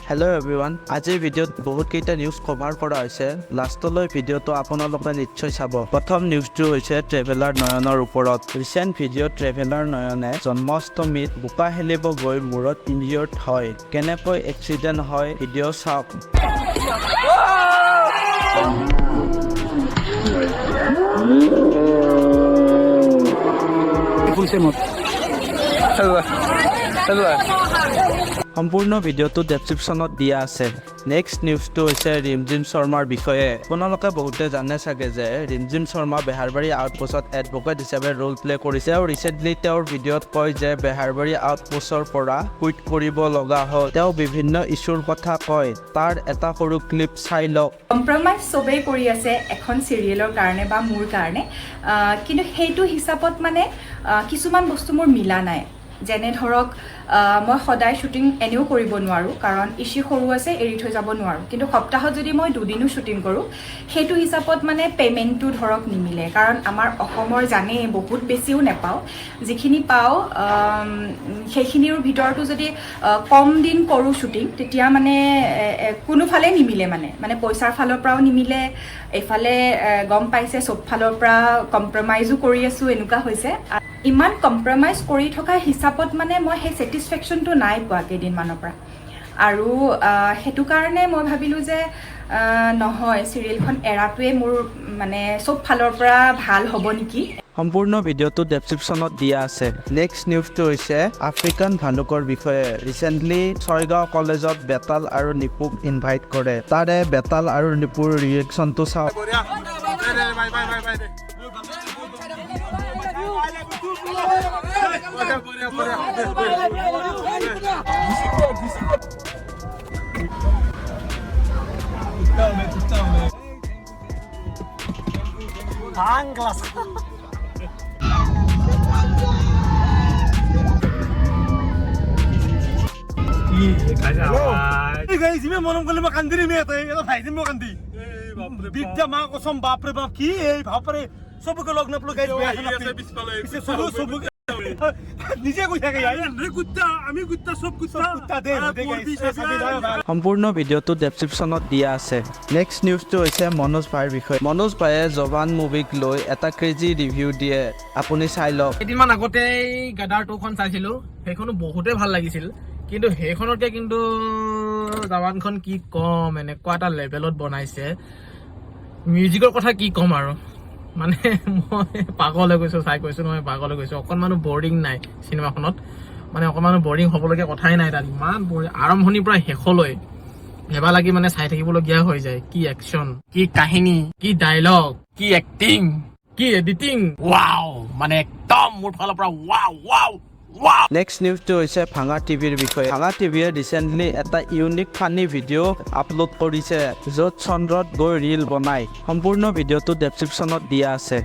Hello' everyone, আজিৰ ভিডিঅ'ত বহুতকেইটা নিউজ কভাৰ কৰা হৈছে। লাষ্টলৈ ভিডিঅ'টো আপোনালোকে নিশ্চয় চাব। প্ৰথম নিউজটো হৈছে ট্ৰেভেলাৰ নয়নৰ ওপৰত। ৰিচেণ্ট ভিডিঅ'ত ট্ৰেভেলাৰ নয়নে জন্মাষ্টমীত বোকা খেলিব গৈ মূৰত ইনজিয়ৰ্ড হয়। কেনেকৈ এক্সিডেণ্ট হয়, ভিডিঅ' চাওক। সম্পূৰ্ণ ভিডিঅ'টো ডেছক্ৰিপশ্যনত দিয়া আছে। নেক্সট নিউজটো হৈছে ৰিমজিম শৰ্মাৰ বিষয়ে। আপোনালোকে বহুতে জানে চাগে যে ৰিমজিম শৰ্মা বেহাৰবাৰী আউটপোষ্টত এডভকেট হিচাপে ৰোল প্লে কৰিছে। তেওঁ ৰিচেণ্টলি তেওঁৰ ভিডিঅ'ত কয় যে বেহাৰবাৰী আউটপোষ্টৰ পৰা কুইট কৰিব লগা হ'ল। তেওঁ বিভিন্ন ইছ্যুৰ কথা কয়। তাৰ এটা সৰু ক্লিপ চাই লওক। কম্প্ৰমাইজ চবেই কৰি আছে এখন চিৰিয়েলৰ কাৰণে বা মোৰ কাৰণে, কিন্তু সেইটো হিচাপত মানে কিছুমান বস্তু মোৰ মিলা নাই। যেনে ধৰক, মই সদায় শ্বুটিং এনেও কৰিব নোৱাৰোঁ, কাৰণ ইচি সৰু আছে, এৰি থৈ যাব নোৱাৰোঁ। কিন্তু সপ্তাহত যদি মই দুদিনো শ্বুটিং কৰোঁ, সেইটো হিচাপত মানে পে'মেণ্টটো ধৰক নিমিলে, কাৰণ আমাৰ অসমৰ জানেই, বহুত বেছিও নেপাওঁ। যিখিনি পাওঁ, সেইখিনিৰ ভিতৰতো যদি কম দিন কৰোঁ শ্বুটিং, তেতিয়া মানে এ, এ, কোনোফালে নিমিলে। মানে মানে পইচাৰ ফালৰ পৰাও নিমিলে, এইফালে গম পাইছে, চব ফালৰ পৰা কম্প্ৰমাইজো কৰি আছোঁ, এনেকুৱা হৈছে। ইমান কম্প্ৰমাইজ কৰি থকা হিচাপত মানে মই সেই ছেটিছফেকশ্যনটো নাই পোৱা কেইদিনমানৰ পৰা। আৰু সেইটো কাৰণে মই ভাবিলোঁ যে নহয়, চিৰিয়েলখন এৰাটোৱে মোৰ মানে চব ফালৰ পৰা ভাল হ'ব নেকি। সম্পূৰ্ণ ভিডিঅ'টো ডেছক্ৰিপশ্যনত দিয়া আছে। নেক্সট নিউজটো হৈছে আফ্ৰিকান ভালুকৰ বিষয়ে। ৰিচেণ্টলি ছয়গাঁও কলেজত বেতাল আৰু নিপুক ইনভাইট কৰে। তাৰে বেতাল আৰু নিপুৰ ৰিয়েকশ্যনটো চাওক। Bye bye bye bye. ইমান মৰম কৰিলে মই কান্দিৰিম। এটা ভাই মই কান্দি বিদ্যা মা কচম, বাপৰে বাপ, কি এই বাপৰে, চবকে লগ নাপালো গাইজ। চবকে নিজে কৈ থাকে। কুত্তা, আমি কুত্তা, চব কুত্তা। কুত্তা দে দে গাইজ। সম্পূৰ্ণ ভিডিঅ'টো ডেছক্ৰিপশ্যনত দিয়া আছে। নেক্সট নিউজটো হৈছে মনোজ ভাইৰ বিষয়ে। মনোজ ভাইয়ে জৱান মুভিক লৈ এটা ক্ৰেজি ৰিভিউ দিয়ে, আপুনি চাই লওক। কেইদিনমান আগতে গাদাৰ 2খন চাইছিলো। সেইখনো বহুতেই ভাল লাগিছিল। কিন্তু সেইখনতকে কিন্তু জাৱানখন, কি ক'ম, এনেকুৱা এটা লেভেলত বনাইছে। মিউজিকৰ কথা কি ক'ম আৰু, মানে মই পাগল হৈ গৈছো চাই, কৈছো নহয়, পাগল হৈ গৈছো। অকণমানো বৰিং নাই চিনেমাখনত, মানে অকণমানো বৰিং হ'বলগীয়া কথাই নাই তাত। ইমান বৰিং, আৰম্ভণিৰ পৰা শেষলৈ ভেবা লাগি মানে চাই থাকিবলগীয়া হৈ যায়। কি একশ্যন, কি কাহিনী, কি ডাইলগ, কি এক্টিং, কি এডিটিং, ৱাও! মানে একদম মোৰ ফালৰ পৰা ৱাও ৱাও ৱাও। নেক্সট নিউজটো হৈছে ভাঙা টিভিৰ বিষয়ে। ভাঙা টিভিয়ে ৰিচেণ্টলি এটা ইউনিক ফানি ভিডিঅ' আপলোড কৰিছে, য'ত চন্দ্ৰত গৈ ৰিল বনায়। সম্পূৰ্ণ ভিডিঅ'টো ডেছক্ৰিপশ্যনত দিয়া আছে।